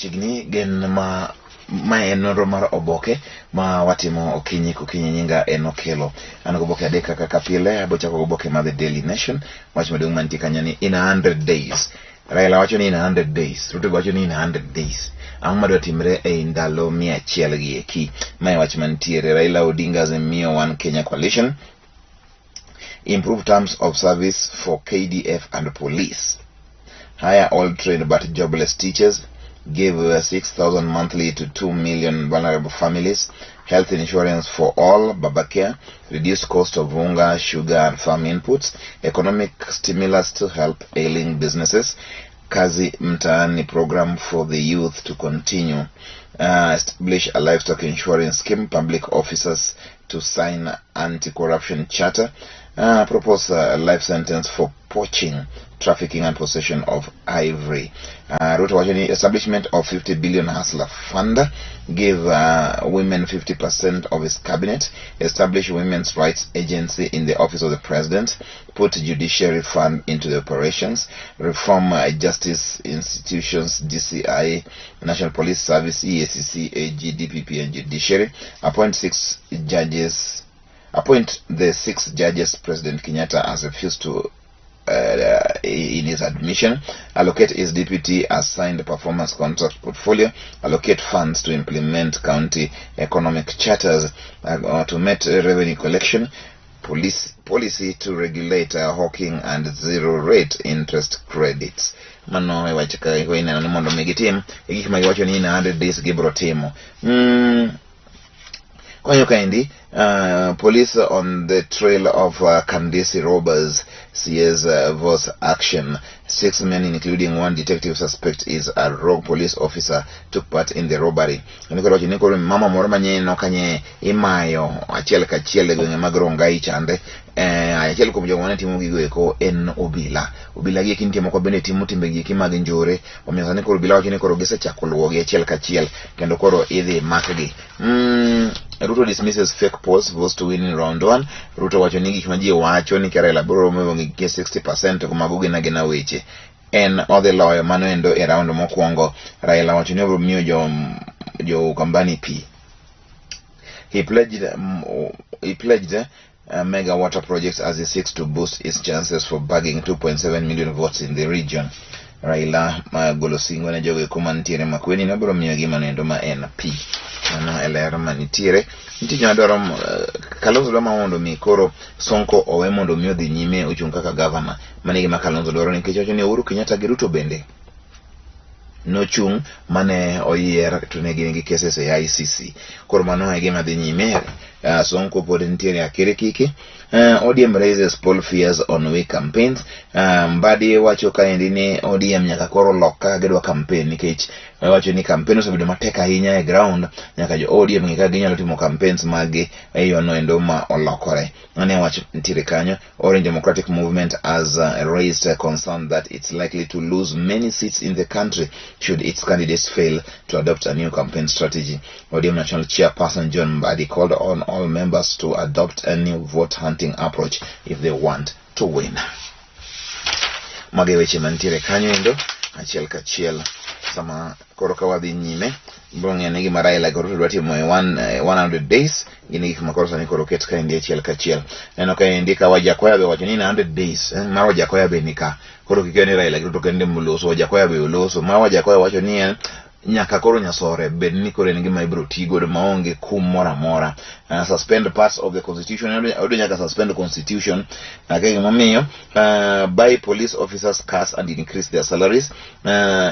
Machiegni gen ma mae en nonro mar oboke ma watimo okinyi kokinyi. Nyinga en Okelo. An goboke adek kaka pile. Abochako goboke mar The Daily Nation. Wach maduong' mantie kanyo ni in 100 days. Raila wacho ni in 100 days. Ruto wacho ni in 100 days. Ang'o madwa timre ei ndalo 100 gi eki? Mae wach mantiere. Raila Odinga Azimio One Kenya Coalition improve terms of service for KDF and police. Hire all trained but jobless teachers. Give 6,000 monthly to 2 million vulnerable families. Health insurance for all, Babacare. Reduce cost of unga, sugar and farm inputs. Economic stimulus to help ailing businesses. Kazi Mtaani program for the youth to continue. Establish a livestock insurance scheme. Public officers to sign anti-corruption charter. Propose a life sentence for poaching, trafficking and possession of ivory. Ruto wacho ni establishment of 50 billion hustler fund, give women 50% of his cabinet, establish women's rights agency in the office of the president, put judiciary fund into the operations, reform justice institutions, DCI, National Police Service, EACC, AG, DPP and judiciary, appoint six judges, appoint the six judges President Kenyatta has refused to in his admission, allocate his deputy assigned performance contract portfolio, allocate funds to implement county economic charters, automate revenue collection, police policy to regulate hawking and zero rate interest credits. Mano e wach ka ineno ni mondo mi gitim e gik ma giwacho ni in 100 days gibro timo. Konyo kaendi, police on the trail of Kandisi robbers CS vows action. Six men, including one detective suspect is a rogue police officer, took part in the robbery. Kendo koro wacho ni koro mama moro manye kanye imayo achiel kachiel e gwenge mag Rongai chande. Achiel kuom jogo mane timo gigo eko en obila. Obila gi eki nitie moko bende timo timbe gi eki mag njore. Omiyo sani koro obila wacho ni koro gisechako luwogi achiel kachiel kendo koro idhi makgi. Ruto dismisses fake polls, vows to win in round one. Ruto wacho ni gik ma ji wacho ni Raila biro romo gi 60% to mago gin agina weche. En odhi loyo mano endo e round mokwongo. Raila wacho ni obiro miyo jo Ukambani pi. He pledged mega water projects as he seeks to boost his chances for bagging 2.7 million votes in the region. Raila ma golo singo ne jogo eko mantiere Makueni nobiro miyogi mano endo ma en pi. Mano e ler manitiere. Nitie joma dwaro Kalonzo dwaro mondo mi koro Sonko owe mondo mi odhi nyime ochung' kaka gavana. Mano e gima Kalonzo dwaro nikech wacho ni Uhuru Kenyatta gi Ruto bende nochung' mane oyier to ne gin gi cases e ICC. Koro mano e gima dhi nyime. Sonko pod nitiere akirikiki. ODM raises poll fears on weak campaigns. Mbadi wacho kaendi ni ODM nyaka koro lok kaka gidwa campaign nikech wacho ni campaign osebedo matek ahinya e ground, nyaka jo ODM ng'e kaka ginyalo timo campaigns maggi e yono endo ma olokore. Mane wach nitiere kanyo. Orange Democratic Movement has raised a concern that it's likely to lose many seats in the country should its candidates fail to adopt a new campaign strategy. ODM National Chairperson John Mbadi called on all members to adopt a new vote hunting approach if they want to win. Mago e weche mantiere kanyo endo achiel kachiel. Sama koro ka wadhi nyime, biro ng'eyo ni gima Raila gi Ruto dwa timo e 100 days gin gik ma koro sani koro oket kaendi achiel kachiel. Neno kaendi ka Wajakoya be wacho ni in 100 days mar Wajakoya be nika koro kik ni Raila gi Ruto kende moloso, Wajakoya be oloso. Ma Wajakoya wacho ni en nyaka koro nyasore bed ni koro en gima ibiro ti godo maonge kum moro amora. Suspend parts of the constitution, oyudo nyaka suspend constitution. Ka gimomiyo buy police officers cars and increase their salaries,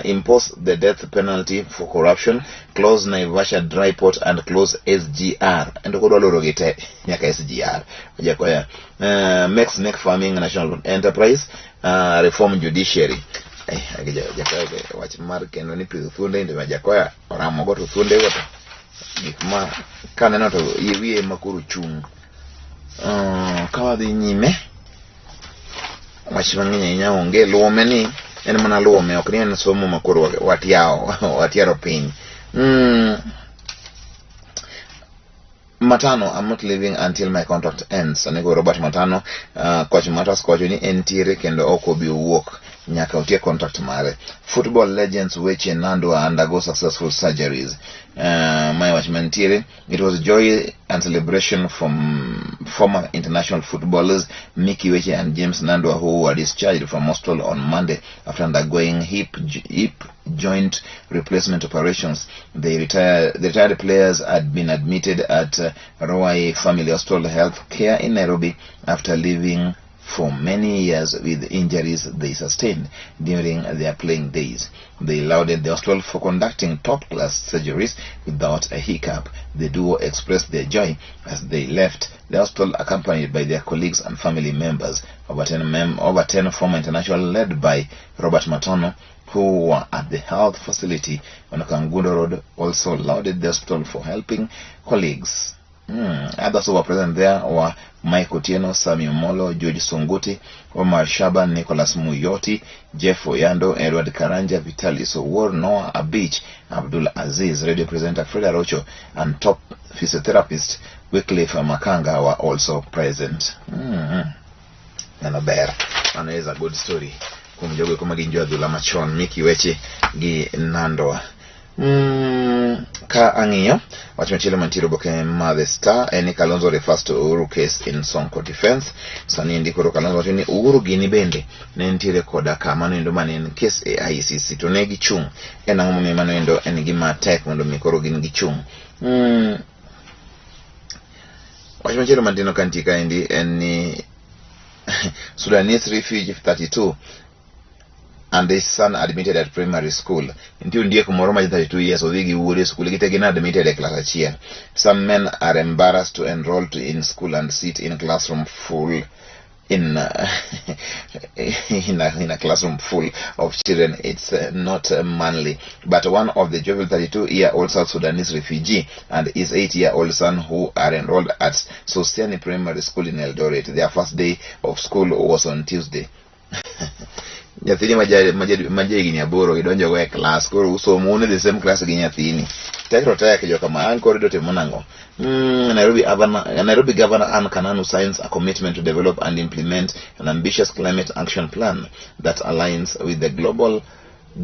impose the death penalty for corruption, close Naivasha dry port and close SGR. Endo kodwa loro gi te nyaka SGR. Wajakoya make snake farming national enterprise, reform judiciary. Jakoya be wach mar kendo ni pidho thuonde endo ma Jakoya oramo go to thuonde go to gik ma kaneno to yie wiye ema koro chung'. Ka wadhi nyime, wach mang'eny ahinya onge. Luome ni en mana luome, ok ni en somo ma koro watiawo watiaro piny. Matano, "I'm not leaving until my contract ends." Onego Robert Matano, Coach Matas kowacho ni entiere kendo ok obi owuok. Nyaka otiek contract mare. Football legends Weche Nandwa undergo successful surgeries. Mae wach mantiere. It was joy and celebration from former international footballers Mickey Weche and James Nandwa, who were discharged from hospital on Monday after undergoing hip joint replacement operations. The retired players had been admitted at Ruai Family Hospital Health Care in Nairobi after living for many years with injuries they sustained during their playing days. They lauded the hospital for conducting top-class surgeries without a hiccup. The duo expressed their joy as they left the hospital accompanied by their colleagues and family members. Over 10 former international led by Robert Matono, who were at the health facility on Kangundo Road, also lauded the hospital for helping colleagues. Others who were present there were Mike Otieno, Sami Omolo, George Sunguti, Omar Shaban, Nicholas Muyoti, Jeff Oyando, Edward Karanja, Vitalis Owuor, Noah Abich, Abdul Aziz, radio presenter Fred Arocho, and top physiotherapist Wycliffe Makanga were also present. Mano ber. Mano is a good story. Kuom jogo eko ma gin jo adhula machon, Mickey Weche gi Nandwa. Ka ang'iyo wach machielo mantiere oboke ma The Star en ni Kalonzo refers to Uhuru case in Sonko defense. Sani endi koro Kalonzo wacho ni Uhuru gini bende ne nitiere koda ka mano endo mane en case e ICC to ne gichung'. En ang'o momiyo mano endo en gima tek mondo mi koro gin gichung'. Wach machielo mantiere ka nitie kaendi en ni Sudanese refugee 32 and his son admitted at primary school. Nitie ondiek moro ma 32 years odhi gi wuode e skul gite gin admitted e klas achiel. Some men are embarrassed to enroll in school and sit in classroom full in a classroom full of children. It's not manly. But one of the jovial 32-year-old South Sudanese refugee and his 8-year-old son who are enrolled at Sosiani Primary School in Eldoret. Their first day of school was on Tuesday. Nyathini ma ja higni 8 idonjo go e klas koro usomo un e the same class gi nyathini tek to tek jokama an koro idwa timo nang'o. Nairobi Governor Anne Kananu signs a commitment to develop and implement an ambitious climate action plan that aligns with the global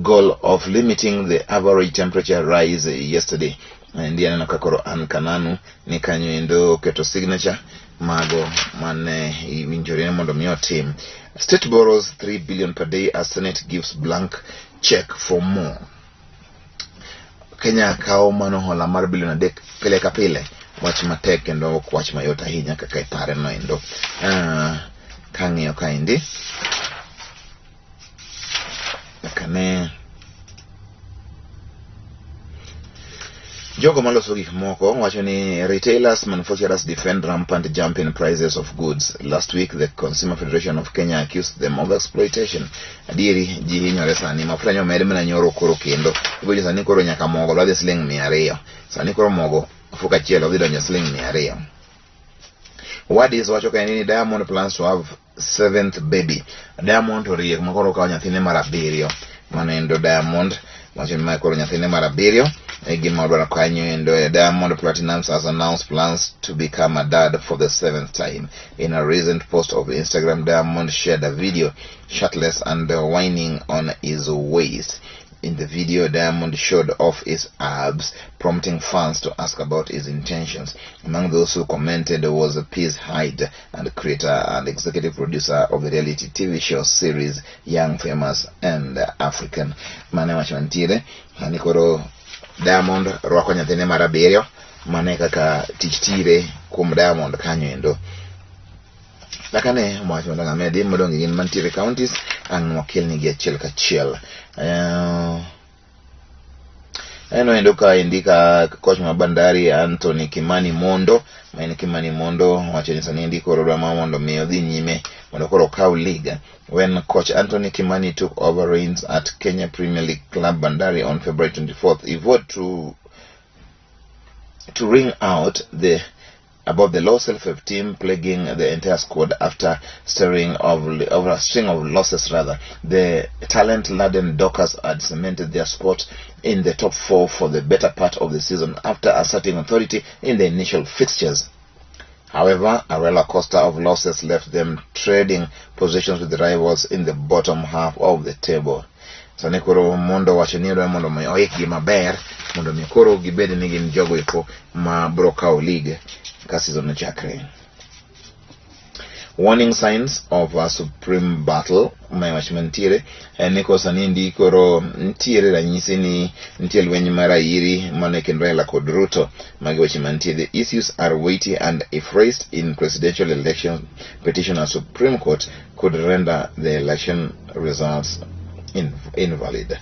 goal of limiting the average temperature rise yesterday. Ndi aneno ka koro Anne Kananu ni kanyo endo oketo signature mago mane iwinjore mondo mi otim. State borrows 3 billion per day as Senate gives blank check for more. Kenya kawo mano hola mar bilion 3 pile ka pile. Wach matek kendo ok wach mayot ahinya kaka ipare no endo. Kang'iyo kaendi nyaka ne jogo maloso gik moko wacho ni retailers, manufacturers defend rampant jump in prices of goods. Last week the Consumer Federation of Kenya accused them of exploitation. Adieri ji hinyore sani, mafuta nyomed mana nyoro koro kendo ibojo sani koro nyaka mogo dwa dhi siling 200. Sani koro mogo ofuko achiel odhi donjo siling 200. Wadis wacho kaendi ni Diamond plans to have seventh baby. Diamond oriek ma koro okawo nyathine mar 7. Mano endo Diamond wacho ni mae koro nyathine mar 7 e gima odwaro kanyo endo. Diamond Platnumz has announced plans to become a dad for the seventh time. In a recent post of Instagram, Diamond shared a video shirtless and whining on his waist. In the video, Diamond showed off his abs, prompting fans to ask about his intentions. Among those who commented was Peace Hyde, and creator and executive producer of the reality TV show series Young, Famous and African. Mane wacho mantiere, sani koro Diamond rwako nyathine mar 7, mane kaka tich tire kuom Diamond kanyo endo. Dakane wacho mondo amedi modong' gin mantiere counties ang' wakelnigi achiel kachiel. Aneno endo ka endi ka coach ma Bandari Anthony Kimani Mondo, ma en Kimani Mondo wacho ni sani endi koro dwa mondo mi odhi nyime mondo koro okaw league. When coach Anthony Kimani took over reins at Kenya Premier League club Bandari on February 24th, he vowed to ring out the about the low self-esteem plaguing the entire squad after staring of, over a string of losses rather. The talent-laden Dockers had cemented their spot in the top 4 for the better part of the season after asserting authority in the initial fixtures. However, a roller coaster of losses left them trading positions with the rivals in the bottom half of the table. Sani koro mondo wacho ni odwa mondo mi oikgi maber mondo mi koro gibed ni gin jogo eko ma bro kawo league ka season ochakre. Warning signs of a supreme battle ma wach mantiere en ni kosa ni ndi koro nitiere ranyisi ni nitie lweny mar ayiri mano e kind Raila kod Ruto. Magi weche mantie. The issues are weighty and if raised in presidential election petition at Supreme Court could render the election results invalid.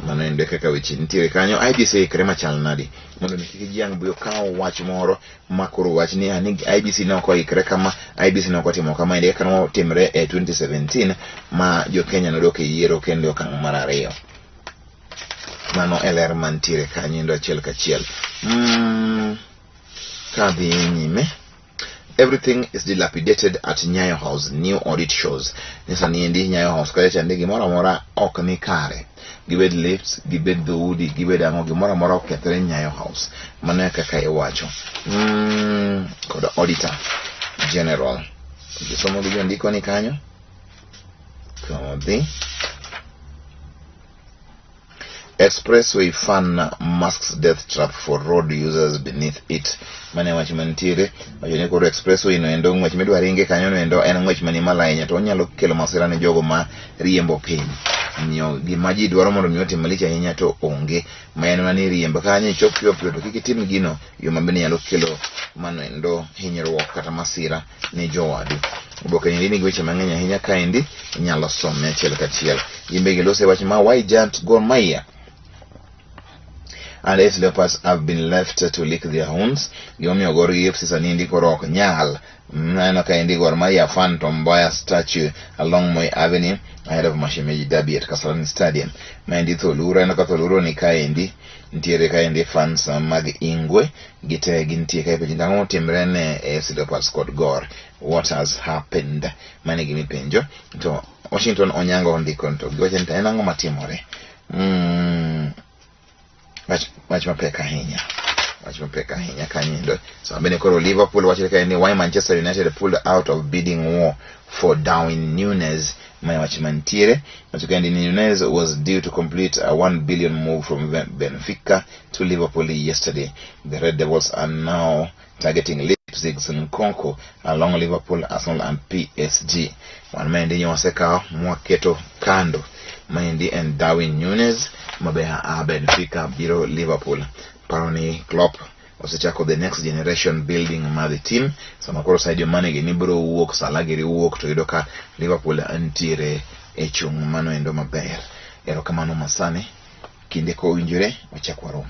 Mano endo kaka weche nitiere kanyo. IEBC oikre machal nadi mondo mi kik ji ang' bi okaw wach moro ma koro wach ni ni IEBC ne ok oikre kama, IEBC ne ok otimo kama endi kaka notimre e 2017 ma jo Kenya nodok e yiero kendo e okang' mar ariyo. Mano e ler mantiere kanyo endo achiel kachiel. Kadhi nyime. Everything is dilapidated at Nyayo House, new audit shows. Ni sani endi Nyayo House kacha chande gimoro amora ok ni kare. Gibed lifts, gibed dhoudi, gibed ang'o, gimoro amora okethre Nyayo House. Mano e kaka iwacho. Kod Auditor General. Josomo gi jondiko ni kanyo. Kodhi. Expressway fan masks death trap for road users beneath it. Mane wach mantiere, wacho ni koro expressway no endo ng'wech midwa ringe kanyo no endo en ng'wech mani malo ahinya to onyalo kelo masira ne jogo ma riembo piny. Omiyo gima ji dwaro mondo mi otim malich ahinya to onge. Ma en mana ni riemb kanyo ichop piyo piyo to kik itim gino yo ma bende nyalo kelo mano endo hinyruok kata masira ne jowadu. Oboke ni nigi weche mang'eny ahinya kaendi inyalo some achiel kachiel. Gin be gilose wach ma why Giant Gor Mahia and AFC Leopards have been left to lick their wounds. Gimomiyo Gor gi AFC sani endi koro ok nyal. Aneno kaendi Gor Mahia fan Tom Mboya statue along Moi Avenue ahead of Mashemeji Derby at Kasarani Stadium. Maendi Tholuro, aneno ka Tholuro ni kaendi nitiere kaendi fans mag Ingwe gite gintie kae penjo ang'o motimre ne AFC Leopards kod Gor. What has happened? Mano e gima ipenjo. To Washington Onyango ondiko to giwacho ni en ang'o matimore? Wach mapek ahinya. Wach mapek ahinya kanyo. Sama bende koro Liverpool wachore kae ni why Manchester United pulled out of bidding war for Darwin Nunez. Mae wach mantiere. Wacho kaendi ni Nunez was due to complete a 1 billion move from Benfica to Liverpool yesterday. The Red Devils are now targeting Leipzig's Nkunku along Liverpool, Arsenal and PSG. Wan maendi nyo wasekawo mwaketo kando. Maendi en Darwin Nunez mabe a Benfica biro Liverpool. Paro ni Klopp osechako the next generation building mar the team. Sama koro Sadio Mane gini biro wuok, Salah giri wuok to yudo ka Liverpool ntiere e chung' mano endo maber. Erokamano masani kinde kowinjore wachak warom.